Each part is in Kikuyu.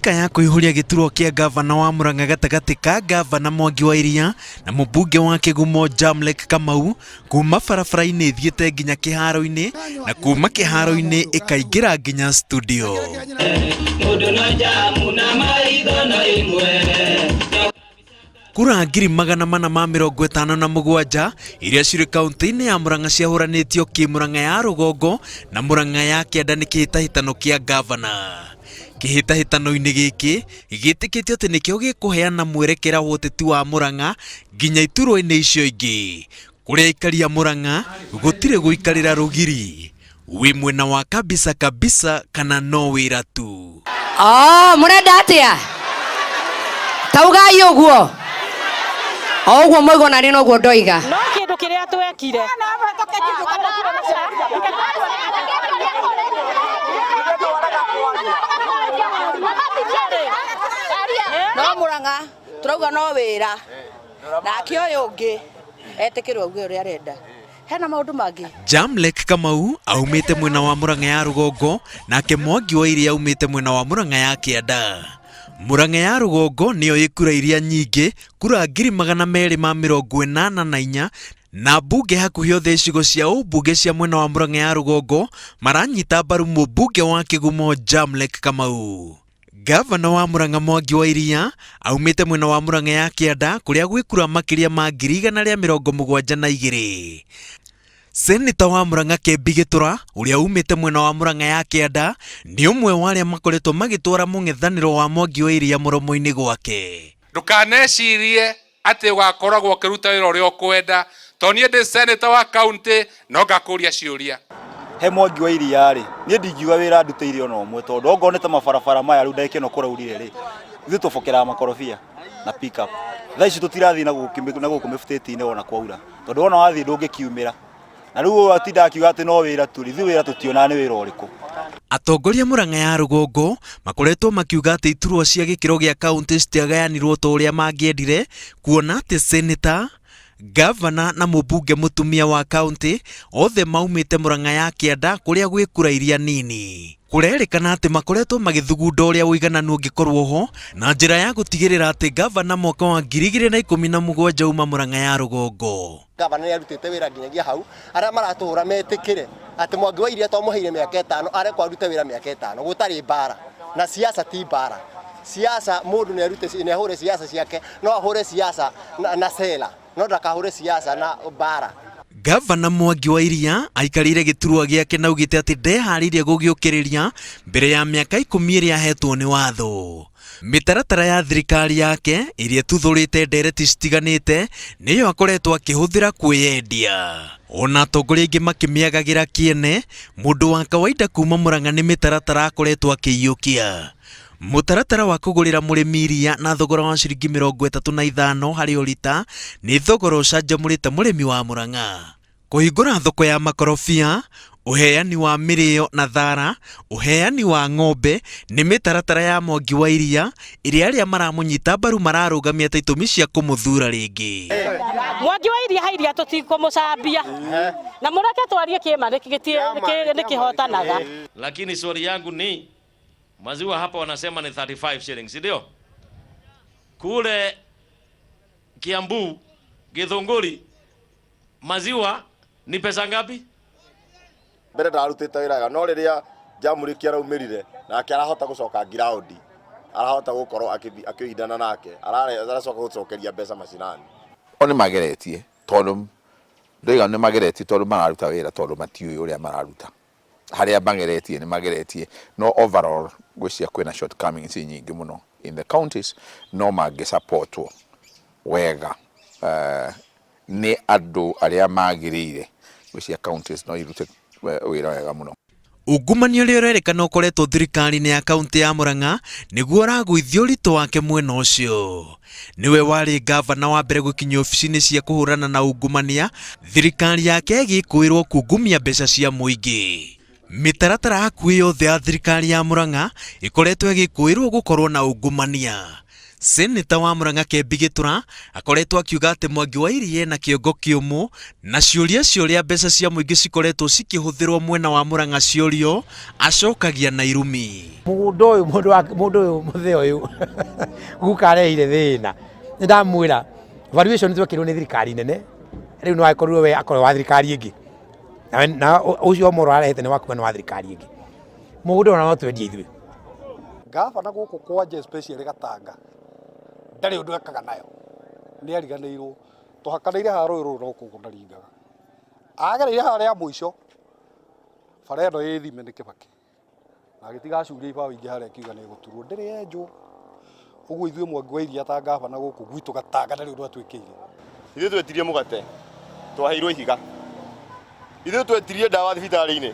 Mbĩtĩka ya kũihũria gĩturwa kĩa ngavana wa Murang'a gatagatĩ ka ngavana Mwangi wa Iria na mũmbunge wa Kĩgumo Jamleck Kamau kuma barabara-inĩ ĩthiĩte nginya kĩharo-inĩ na kuma kĩharo-inĩ ĩkaingĩra nginya studio. Kura 457,000 iria cirĩ kaunti-inĩ ya Murang'a ciahũranĩtio kĩ Murang'a ya rũgongo na Murang'a ya kĩanda nĩ kĩhĩtahĩtano kĩa ngavana. Kĩhĩtahĩtano-inĩ gĩkĩ gĩtĩkĩtio atĩ nĩkĩo gĩkũheana mwerekera wa ũteti wa Murang'a nginya iturwa-inĩ icio ingĩ. Kũrĩ aikari a Murang'a gũtirĩ gũikarĩra rũgiri. Wĩ mwena wa kabisa kabisa kana no wĩra tu? Oh, mũrenda atĩa? Taugai ũguo. O ũguo mwaigua nani noguo ndoiga. No kĩndũ kĩrĩa twekire. No Murang'a turauga no wĩra nake ũyũ ũngĩ etĩkĩrwo auge ũrĩa arenda. Hena maũndũ mangĩ. Jamleck Kamau aumĩte mwena wa Murang'a ya rũgongo nake Mwangi wa Iria aumĩte mwena wa Murang'a ya kĩanda. Murang'a ya rũgongo nĩyo ĩ kura iria nyingĩ, kura 284,000 na mbunge hakuhĩ othe icigo cia ũmbunge cia mwena wa Murang'a ya rũgongo maranyita mbaru mũmbunge wa Kĩgumo Jamleck Kamau. Ngavana wa Murang'a Mwangi wa Iria aumĩte mwena wa Murang'a ya kĩanda kũrĩa gwĩ kura makĩria ma 172,000. Seneta wa Murang'a Kembi Gĩtũra ũrĩa umĩte mwena wa Murang'a ya kĩanda nĩ ũmwe wa arĩa makoretwo magĩtwara mũng'ethanĩro wa Mwangi wa Iria mũromo-inĩ gwake. Ndũkanecirie atĩ ũgakoragwo ũkĩruta wĩra ũrĩa ũkwenda, tondũ niĩ ndĩ senator wa county no ngakũria ciũria. He Mwangi wa Iria rĩ, niĩ ndingiuga wĩra ndutĩire ona ũmwe tondũ okorwo nĩ ta mabarabara maya rĩu ndagĩka ĩno kũraurire rĩ, ithuĩ tũbokeraga makorobia na pick up. Thaa ici tũtirathiĩ na gũkũ mĩbutĩti-inĩ ona kwaura tondũ wona wathiĩ ndũngĩkiumĩra. Na rĩu ũyũ atinda akiuga atĩ no wĩra tu rĩ, ithuĩ wĩra tũtionaga nĩ wĩra ũrĩkũ. Atongoria Murang'a ya rũgongo makoretwo makiuga atĩ iturwa cia gĩkĩro gĩa kauntĩ citiagayanirwo ta ũrĩa mangĩendire kuona atĩ seneta, ngavana na mũmbunge mũtumia wa kauntĩ othe maumĩte Murang'a ya kĩanda kũrĩa gwĩ kura iria nini. Kũrerĩkana atĩ makoretwo magĩthugunda ũrĩa ũigananu ũngĩkorwo ho na njĩra ya gũtigĩrĩra atĩ ngavana mwaka wa 2017 auma Murang'a ya rũgongo. Gavana nĩ arutĩte wĩra nginyagia hau, arĩa maratũhũra metĩkĩre atĩ Mwangi wa Iria twamũheire mĩaka ĩtano, arekwo arute wĩra mĩaka ĩtano, gũtarĩ mbara. Na siasa ti mbara. Siasa mũndũ nĩ arute nĩ ahũre siasa ciake, no ahũre siasa na, na sera, no ndakahũre siasa na mbara. Gavana Mwangi wa Iria aikarĩire gĩturwa gĩake na augĩte atĩ ndeharĩirie gũgĩũkĩrĩria mbere ya mĩaka 10 ĩrĩa ahetwo nĩ watho. Mĩtaratara ya thirikari yake ĩrĩa ĩtuthũrĩte ndereti citiganĩte nĩyo akoretwo akĩhũthĩra kwĩyendia. Ona atongoria aingĩ makĩmĩagagĩra kĩene, mũndũ wa kawaida kuma Murang'a nĩ mĩtaratara akoretwo akĩiyũkia. Mũtaratara wa kũgũrĩra mũrĩmi iria na thogora wa ciringi 35 harĩ o rita nĩ thogora ũcanjamũrĩte mũrĩmi wa Murang'a. Kũhingũra thoko ya makorobia, ũheani wa mĩrĩo na thara, ũheani wa ng'ombe nĩ mĩtaratara ya Mwangi wa Iria ĩrĩa arĩa maramũnyita mbaru mararũgamia ta itũmi cia kũmũthuura rĩngĩ. Mwangi wa Iria ha iria tũtikũmũcambia na mũreke twarie kĩma nĩ kĩhotanaga. Lakini swali yangu ni maziwa hapa wanasema ni 35 shillings, ndio? Kule Kiambu Githunguri maziwa ni pesa ngapi? Mbere ndarutĩte wĩra wega no rĩrĩa Jamũrĩki araumĩrire nake arahota gũcoka ground, arahota gũkorwo akĩhindana nake, aracoka gũcokeria mbeca macinani. O nĩ mageretie tondũ ndoiga nĩ mageretie tondũ mararuta wĩra tondũ matiũĩ ũrĩa mararuta. Harĩa mageretie nĩ mageretie no overall ngwĩciria kwĩna shortcomings nyingĩ mũno in the counties no mangĩ supportwo wega nĩ andũ arĩa magĩrĩire ngwĩciria counties no irute wĩra wega mũno. Ungumania ũrĩa ũrerĩkana ũkoretwo thirikari-inĩ ya kaunti ya Murang'a nĩguo ũragũithia ũritũ wake mwena ũcio. Nĩwe warĩ ngavana wa mbere gũkinya obici-inĩ cia kũhũrana na ungumania, thirikari yake ĩgĩkũĩrwo kungumia mbeca cia mũingĩ. Mĩtaratara hakuhĩ yothe ya thirikari ya Murang'a ĩkoretwo ĩgĩkũĩrwo gũkorwo na ungumania. Seneta wa Murang'a Kembi Gĩtũra akoretwo akiuga atĩ Mwangi wa Iria ena kĩongo kĩũmũ na ciũria cia ũrĩa mbeca cia mũingĩ cikoretwo cikĩhũthĩrwo mwena wa Murang'a ciorio acokagia na irumi. Mũgũnda ũyũ mũndũ wa mũndũ ũyũ mũthee ũyũ guka arehire thĩna nĩ ndamwĩra valuation twekĩrwo nĩ thirikari nene rĩu no akorirwo we akorwo wa thirikari ĩngĩ na ũcio moro arehete nĩ wakuga nĩ wa thirikari ĩngĩ mũgũnda ona no twendie ithuĩ. Ngavana gũkũ kwanja especially Gatanga ndarĩ ũndũ ekaga nayo nĩ ariganĩirwo tũhakanĩire haha rũĩ rũrũ no kũgũ ndaringaga agereire harĩa mũico bara ĩno ĩ thime nĩ Kĩbakĩ na agĩtiga acuria ibaũ ingĩ harĩa akiuga nĩ ĩgũturwo ndĩrĩ yenjwo. Ũguo ithuĩ Mwangi wa Iria ta ngavana gũkũ gwitũ Gatanga ndarĩ ũndũ atwĩkĩire. Ithuĩ twetirie mũgate, twaheirwo ihiga. Ithuĩ twetirie ndawa thibitarĩ-inĩ,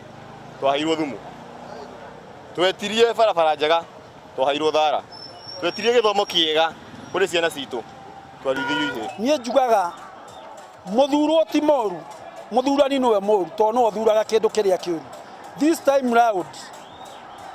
twaheirwo thumu. Twetirie barabara njega, twaheirwo thara. Twetirie gĩthomo kĩega kũrĩ ciana citũ, twaruithĩirio ihĩĩ. Niĩ njugaga mũthurwo ti mũru, mũthurani nĩwe mũru tondũ nĩwe ũthuraga kĩndũ kĩrĩa kĩũru. This time round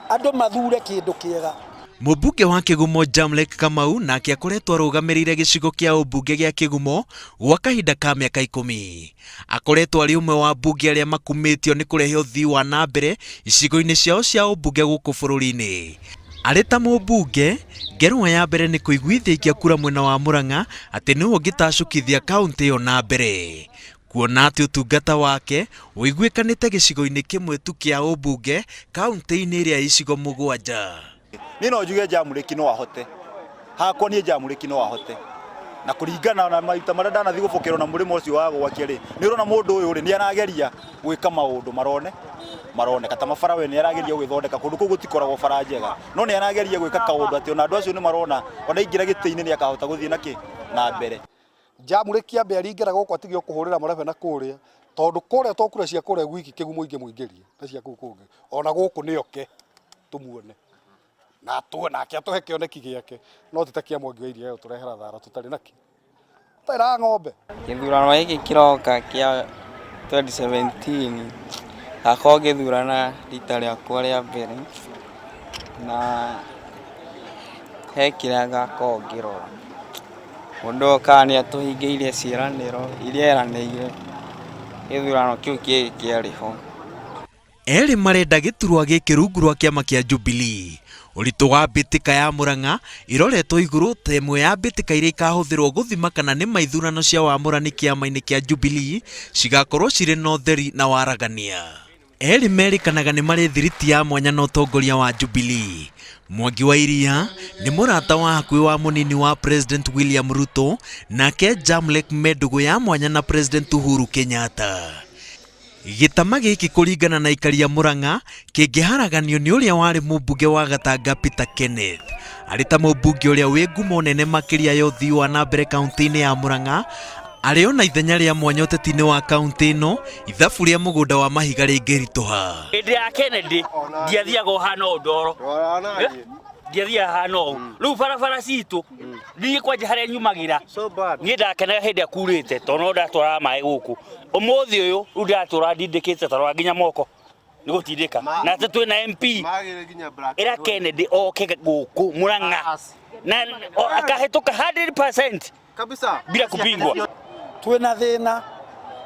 andũ mathure kĩndũ kĩega. Mũmbunge wa Kĩgumo Jamleck Kamau nake akoretwo arũgamĩrĩire gĩcigo kĩa ũmbunge gĩa Kĩgumo gwa kahinda ka mĩaka ikũmi. Akoretwo arĩ ũmwe wa ambunge arĩa makumĩtio nĩ kũrehe ũthii wa na mbere icigo-inĩ ciao cia ũmbunge gũkũ bũrũri-inĩ. Arĩ ta mũmbunge, ngerwa ya mbere nĩ kũiguithia aikia kura mwena wa Murang'a atĩ nĩwe ũngĩtacũkithia kaũntĩ ĩyo na mbere. Kuona atĩ ũtungata wake ũiguĩkanĩte gĩcigo-inĩ kĩmwe tu kĩa ũmbunge kaũntĩ-inĩ ĩrĩa ya icigo mũgwanja. Niĩ no njuge Jamũrĩki no ahote. Hakwa niĩ Jamũrĩki no ahote. Na kũringana na maita marĩa ndanathiĩ gũbokerwo na mũrĩmo ũcio wa gwake rĩ, nĩ ũrona mũndũ ũyũ rĩ, nĩ arageria gwĩka maũndũ marone maroneka ta mabara we nĩ arageria gũgĩthondeka kũndũ kũu gũtikoragwo bara njega no nĩ arageria gwĩka kaũndũ atĩ ona andũ acio nĩ marona ona aingĩra gĩtĩ-inĩ nĩ akahota gũthiĩ nakĩ na mbere. Jamũrĩki ambe aringĩra gũkũ atige kũhũrĩra mũrebe na kũrĩa tondũ kũrĩa to kura cia kũrĩa gwiki kĩgumo ingĩmũingĩria na cia kũu kũngĩ ona gũkũ nĩ oke tũmuone na atue nake atũhe kĩoneki gĩake no ti ta kĩa Mwangi wa Iria gũtũrehera thara tũtarĩ nakĩ tũtarĩ na ng'ombe. Gĩthurano gĩkĩ kĩroka kĩa 2017 ngakorwo ngĩthurana rita rĩakwa rĩa mbere na he kĩrĩa ngakorwo ngĩrora. Mũndũ ũyũ kana nĩ atũhingĩirie ciĩranĩro iria eranĩire gĩthurano kĩu kĩarĩ ho. Erĩ marenda gĩturwa gĩkĩ rungu rwa kĩama kĩa Jubilee. Ũritũ wa mbĩtĩka ya Murang'a iroretwo igũrũ ta ĩmwe ya mbĩtĩka iria ikahũthĩrwo gũthima kana nĩma ithurano cia wamũrani kĩama-inĩ kĩa Jubilee cigakorwo cirĩ na ũtheri na waragania. Erĩ merĩkanaga nĩ marĩ thiriti ya mwanya na ũtongoria wa Jubilee. Mwangi wa Iria nĩ mũrata wa hakuhĩ wa mũnini wa President William Ruto, nake Jamleck me ndũgũ ya mwanya na President Uhuru Kenyatta. Gĩtama gĩkĩ kũringana na aikari a Murang'a kĩngĩharaganio nĩ ũrĩa warĩ mũmbunge wa Gatanga Peter Kenneth. Arĩ ta mũmbunge ũrĩa wĩ ngumo nene makĩria ya ũthii wa na mbere kaunti-inĩ ya Murang'a, arĩ ona ithenya rĩa mwanya ũteti-inĩ wa kaunti ĩno, ithabu rĩa mũgũnda wa mahiga rĩngĩritũha. Hĩndĩ ya Kennedy ndiathiaga ũhana ũũ ndoro, ndiathiaga hana ũũ. Rĩu barabara citũ niĩ kwanja harĩa nyumagĩra niĩ ndakenaga hĩndĩ ĩrĩa kurĩte tondũ no ndatwaraga maĩ gũkũ. Ũmũthĩ ũyũ rĩu ndĩratũra ndindĩkĩte tarora nginya moko nĩ gũtindĩka na atĩ twĩna MP ĩra Kennedy oke gũkũ Murang'a na akahĩtũka 100% kabisa bila kupingwa. Twĩna thĩna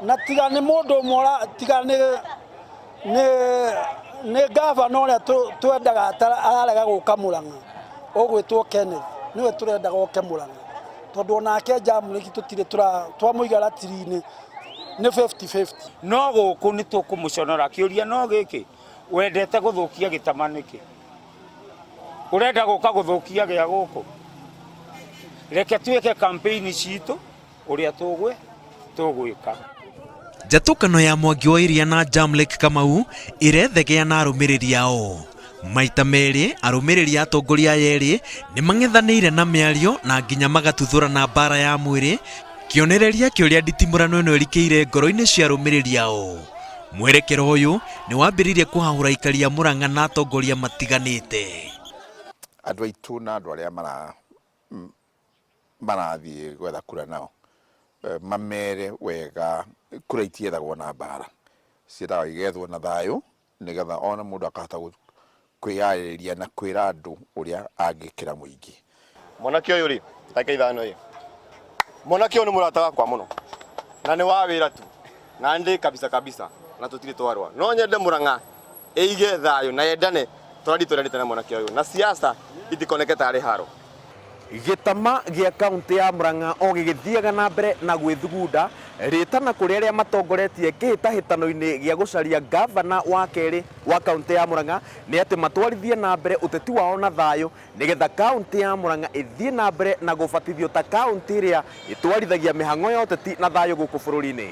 na tiga nĩ mũndũ ũmwe tiga nĩ nĩ nĩ gavana ũrĩa twendaga ararega gũka Murang'a ũgwĩtwo Kenneth nĩwe tũrendaga oke Murang'a tondũ onake Jamũrĩki tũtirĩ twamũiga ratiri-inĩ nĩ 50-50. No gũkũ nĩ tũkũmũconora kĩũria no gĩkĩ wendete gũthũkia gĩtama nĩkĩ? Ũrenda gũka gũthũkia gĩa gũkũ? Reke twĩke campaign citũ ũrĩa tũgwĩ tũgwĩka. Njatũkano ya Mwangi wa Iria na Jamleck Kamau ĩrethegea na arũmĩrĩri ao. Maita merĩ arũmĩrĩri a atongoria aya erĩ nĩ mang'ethanĩire na mĩario na nginya magatuthũrana mbara ya mwĩrĩ, kĩonereria kĩa ũrĩa nditimũrano ĩno ĩrikĩire ngoro-inĩ cia arũmĩrĩri ao. Mwerekera ũyũ nĩ wambĩrĩirie kũhahũra aikari a Murang'a na atongoria matiganĩte. Andũ aitũ na andũ arĩa mara marathiĩ gwetha kura nao mamere wega kura itiethagwo na mbara, ciendaga igethwo na thayũ nĩgetha ona mũndũ akahota kwĩyarĩrĩria na kwĩra andũ ũrĩa angĩkĩra mũingĩ. Mwanake ũyũ rĩ, ndagĩka ithano ĩ. Mwanake ũyũ nĩ mũrata wakwa mũno na nĩ wa wĩra tu na ndĩ kabisa kabisa na tũtirĩ twarũa. No nyende Murang'a ĩige thayũ na yendane tondũ twendanĩte na mwanake ũyũ na siasa itikoneke tarĩ haro. Gĩtama gĩa kauntĩ ya Murang'a o gĩgĩthiaga na mbere na gwĩthugunda rĩtana kũrĩ arĩa matongoretie kĩhĩtahĩtano-inĩ gĩa gũcaria ngavana wa kerĩ wa kauntĩ ya Murang'a nĩ atĩ matwarithie na mbere ũteti wao na thayũ nĩgetha kauntĩ ya Murang'a ĩthiĩ na mbere na gũbatithio ta kauntĩ ĩrĩa ĩtwarithagia mĩhang'o ya ũteti na thayũ gũkũ bũrũri-inĩ.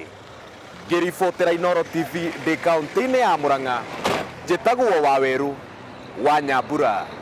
Ngĩribotera Inooro TV ndĩ kauntĩ-inĩ ya Murang'a, njĩtagwo Wawerũ wa Nyambura.